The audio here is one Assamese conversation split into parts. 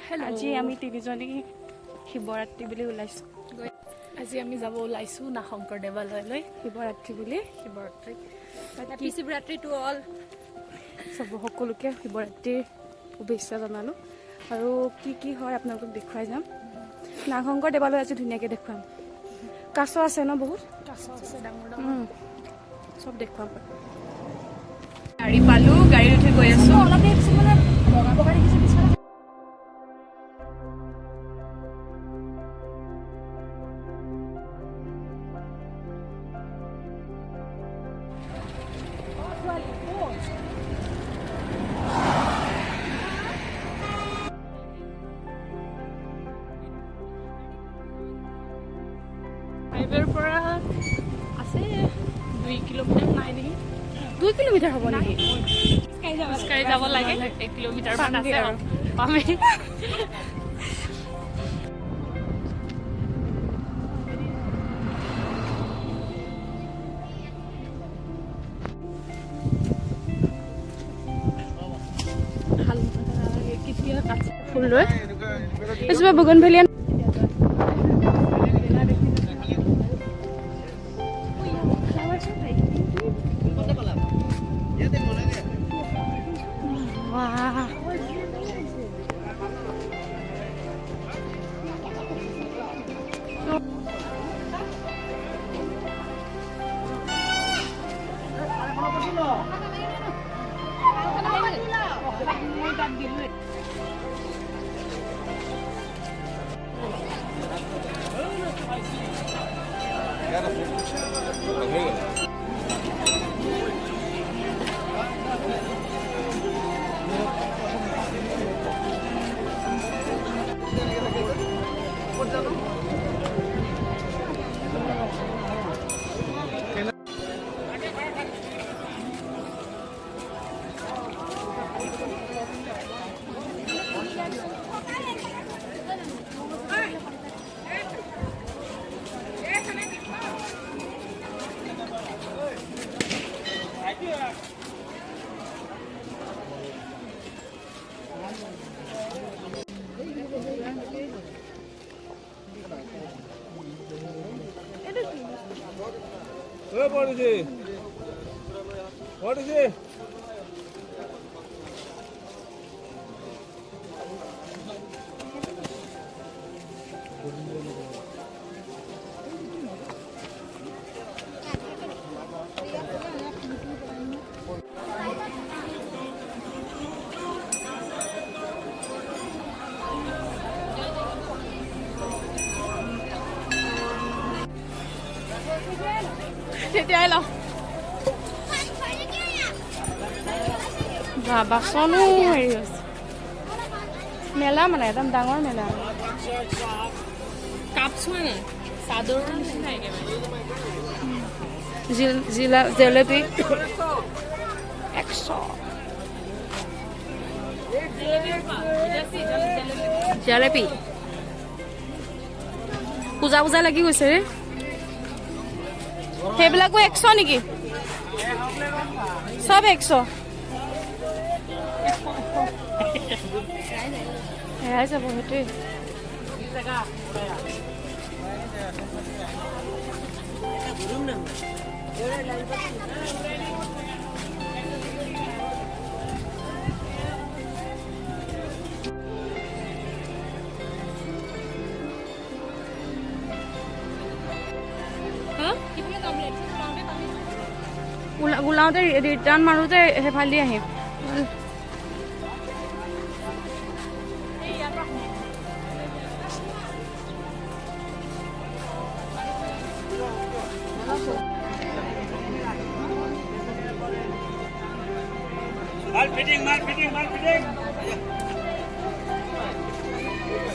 আজি আমি তিনিজনী শিৱৰাত্ৰি বুলি ওলাইছোঁ। আজি আমি যাব ওলাইছোঁ নাগশংকৰ দেৱালয়লৈ শিৱৰাত্ৰি বুলি। Shivratri, happy Shivratri to all. চব সকলোকে শিৱৰাত্ৰিৰ শুভেচ্ছা জনালোঁ। আৰু কি কি হয় আপোনালোকক দেখুৱাই যাম। নাগশংকৰ দেৱালয় আজি ধুনীয়াকৈ দেখুৱাম। কাছ আছে ন বহুত? কাছ আছে ডাঙৰ ডাঙৰ, চব দেখুৱাম। গাড়ী পালোঁ, গাড়ীত উঠি গৈ আছোঁ। অলপ দেৰি পিছত মানে বগা বগা দেখিছোঁ পিছফালে। হাইৱেৰ পৰা আছে 2 কিলোমিটাৰ নাই নেকি? 2 কিলোমিটাৰ হ'ব নেকি? খোজকাঢ়ি যাব লাগে, 1 কিলোমিটাৰ মান আছে পামেই। ফুল লৈ এজোপা বগনভেলিয়া। What is it? তেতিয়াই লওঁ। বাচনো হেৰি হৈছে। মেলা মানে একদম ডাঙৰ মেলা। কাপ চোৱা নাই, চাদৰৰ নিচিনা একেবাৰে। জেলেপি 100। জেলেপি পূজা পূজা লাগি গৈছে ৰে। সেইবিলাকো 100 নেকি? চব 100। হেৰাই যাব সেইটোৱে। ওলাওঁতে ৰিটাৰ্ণ মাৰোঁতে সেইফালেদি আহিম।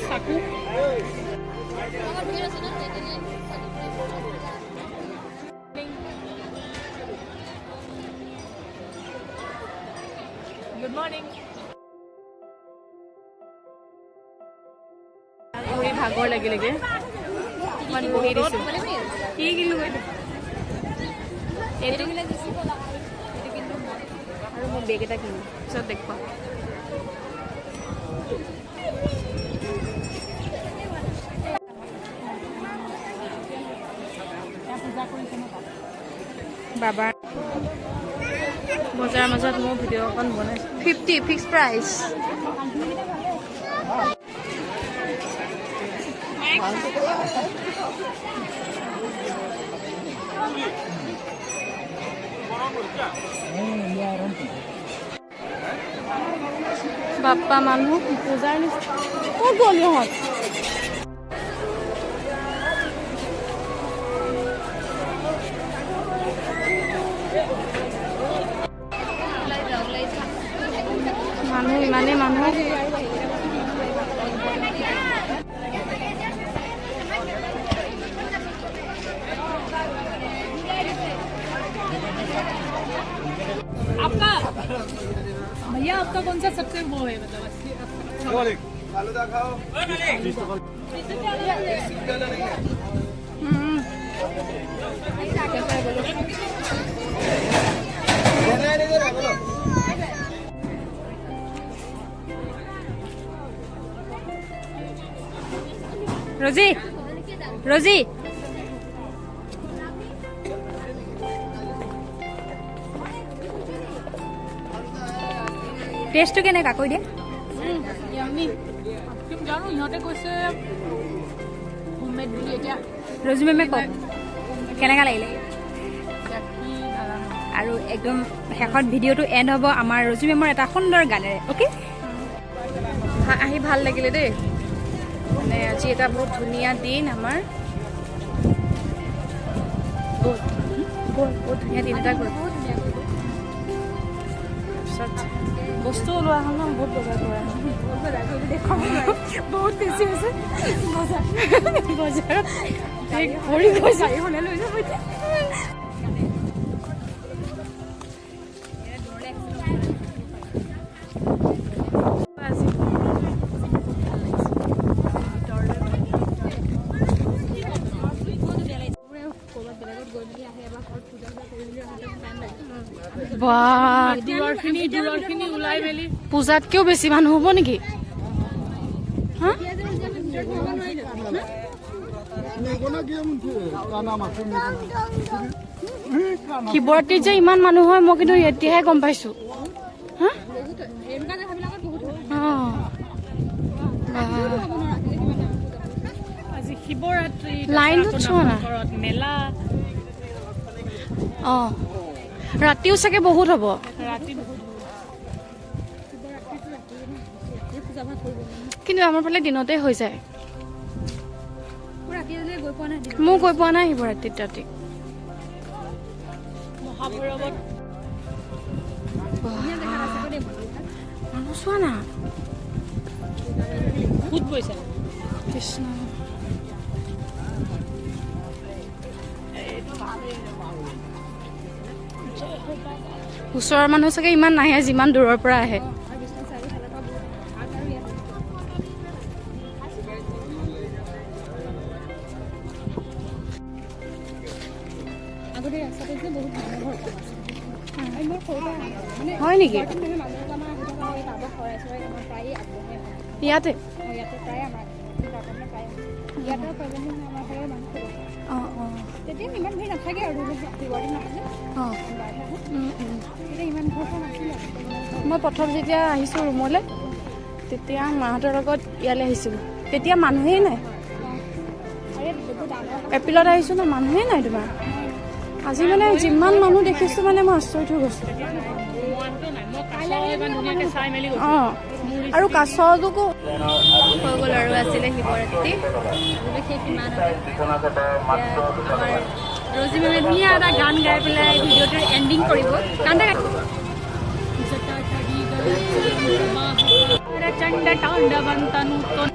চাকু গুড মৰ্ণিং। ঘূৰি ভাগৰ লাগিলেগে, অকণমান বহি দিছোঁ। কি কিনিলোঁ এইটো আৰু মই বেগ এটা কিনিলোঁ, পিছত দেখুৱাম। বাবাৰ বজাৰৰ মাজত মই ভিডিঅ' অকণ বনাইছোঁ। 50 ফিক্স প্ৰাইচ। বাপ্পা, মানুহ পূজাৰ নিচিনা। ক'ত গ'ল ইহঁত? মানুহ ইমানেই মানুহ। आपका भैया, आपका कौन सा सबसे वो है, मतलब असली? ৰজি, ৰজি, টেষ্টটো কেনেকুৱা কৈ দিয়া। য়ামি। জানো, ইহঁতে কৈছে হোমমেড বুলি এতিয়া। ৰজি মেমে কওক কেনেকুৱা লাগিলে। এতিয়া কি নাজানো। আৰু একদম শেষত ভিডিঅ'টো এণ্ড হ'ব আমাৰ ৰজি মেমৰ এটা সুন্দৰ গানেৰে। অ'কে। আহি ভাল লাগিলে দেই। মানে আজি এটা বহুত ধুনীয়া দিন আমাৰ। বহুত বহুত বহুত ধুনীয়া দিন এটা গ'ল। তাৰপিছত বস্তু ওলোৱা হ'ল ন, বহুত বজাৰ কৰা হ'ল। বহুত বেছি হৈছে বজাৰ। বজাৰত বেগ ভৰি গৈছে। লৈ যাব এতিয়া। আজি ক'ৰবাত বেলেগত গৈ মেলি আহে বা ঘৰত পূজা চূজা কৰি মেলি আহোঁতে টাইম লাগে। বা, দূৰৰখিনি ওলাই মেলি। পূজাতকেও বেছি মানুহ হ'ব নেকি? হা, শিৱৰাত্ৰিত যে ইমান মানুহ হয়, মই কিন্তু এতিয়াহে গম পাইছো। হা, অঁ। আজি শিৱৰাত্ৰি। লাইনটোত চোৱা না। ঘৰত মেলা। অঁ, ৰাতিও চাগে বহুত হ'ব। ৰাতি বহুত। কিন্তু আমাৰ ফালে দিনতে হৈ যায়। মই গৈ পোৱা নাই শিৱৰাত্ৰিত ৰাতি। মহাভৈৰৱত। মানুহ চোৱা না। বহুত গৈছে। কৃষ্ণ। ওচৰৰ মানুহ চাগে ইমান নাহে, যিমান দূৰৰ পৰা আহে। আগতে ৰাস্তাটোত যে বহুত মানুহ ঘৰ কম আছিল। আমি মোৰ সৰুতে মানে হয় নেকি? নহয়, মানুহ আমাৰ আহি থকা হয়। তাৰপৰা শৰাই চৰাই আমাৰ প্ৰায়ে আগবঢ়াই হয়। ইয়াতে? ইয়াতে প্ৰায় আমাৰ, তাৰপৰা মানে প্ৰায় ইয়াতে প্ৰব্লেম নহয়, আমাৰ ঘৰৰ মানুহ। অঁ অঁ তেতিয়া ইমান ভিৰ নাথাকে আৰু শিৱৰাত্ৰি নহয় যে। তেতিয়া ইমান ভৰসা নাছিলে। মই প্ৰথম যেতিয়া আহিছোঁ ৰুমলৈ, তেতিয়া মাহঁতৰ লগত ইয়ালৈ আহিছিলোঁ, তেতিয়া মানুহেই নাই। এপ্ৰিলত আহিছোঁ ন, মানুহেই নাই তোমাৰ। আজি মানে যিমান মানুহ দেখিছোঁ, মানে মই আচৰিত হৈ গৈছোঁ। অঁ, আৰু কাছটোকো হৈ গ'ল আৰু আছিলে শিৱৰাত্ৰি বিশেষ ইমানতে। আমাৰ ৰজি মেমে ধুনীয়া এটা গান গাই পেলাই ভিডিঅ'টোৰ এণ্ডিং কৰিব। গান এটা। চণ্ড তাণ্ডৱন্তনূতন।